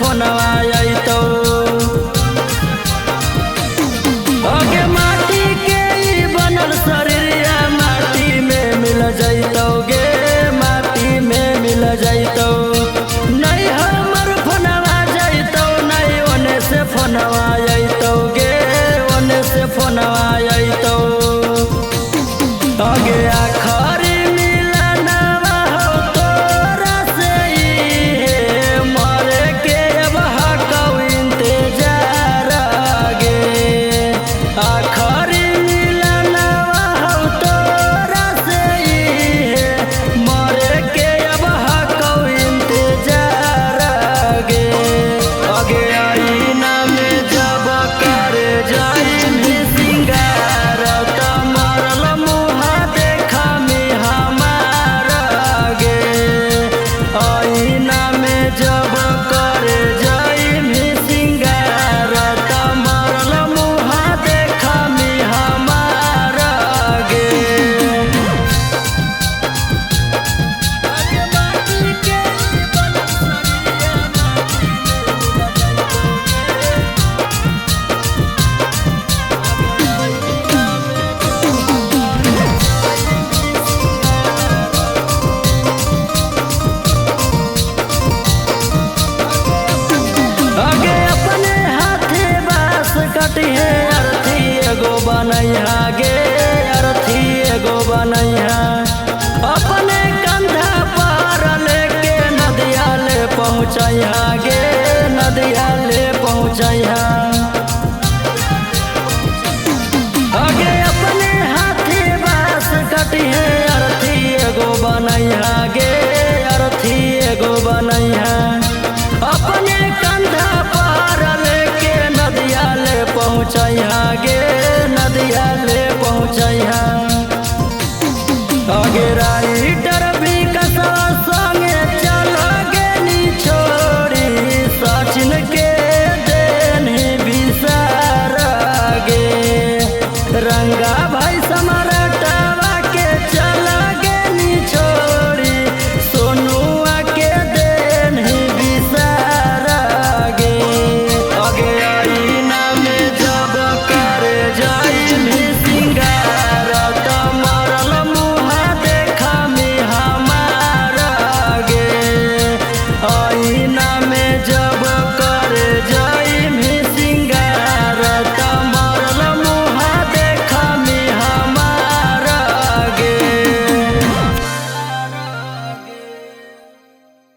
फोनवा अइतौ। अगे माटी के ई बनल शरीरिया माटी में मिल जइतौ गे, माटी में मिल जइतौ। नहीं हमर फोनवा जइतौ, नहीं ओने से फोनवा अइतौ गे, ओने से फोनवा अइतौ। अगे आखरी मिलनवा हो तोरा से इहे, मरे के अब हकौ इंतजार गे। आखरी मिलनवा हो तोरा से इहे, मरे के अब हकौ इंतजार गे। अगे आईना में जब करे जाइबी सिंगार, त मरल मुँह देखा में हमार गे। आईना में जब करे जाइबी सिंगार, त मरल मुँह देखा में हमार गे। अगे माटी के ई बनल शरीरिया माटी में मिल जइतौ गे। अगे अपने हाथे बाँस कटिहे अर्थी एगो बनैहा गे, अर्थी एगो बनैहा। अपने कंधा पर लेके नदिया ले पहुँचैहा गे, नदिया ले पहुँचैहा। अगे अपने हाथे बाँस कटिहे अर्थी एगो बनैहा गे, अर्थी एगो बनैहा। अपने कंधा